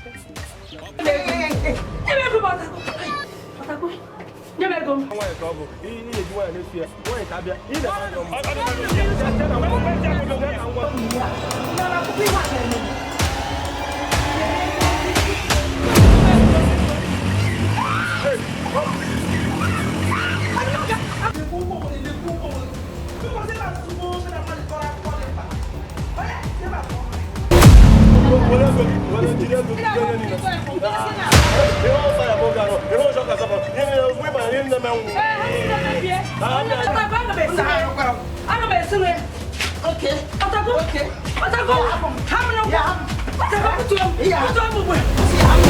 Nye m ego m, Ọtagụ. Ọtagụ, nye m ego m. Nwaanyị ka ọ bụ ihe ị na-eji nwaanyị na-efu ya, nwaanyị ka abịa ị na Akwụkwọ ihe a na-eme m. Ana m esi nri. Ọtagụ, Ọtagụ, ha m n'ụkwụ. Ọtagụ, kutuo m, kutuo m ugbu a.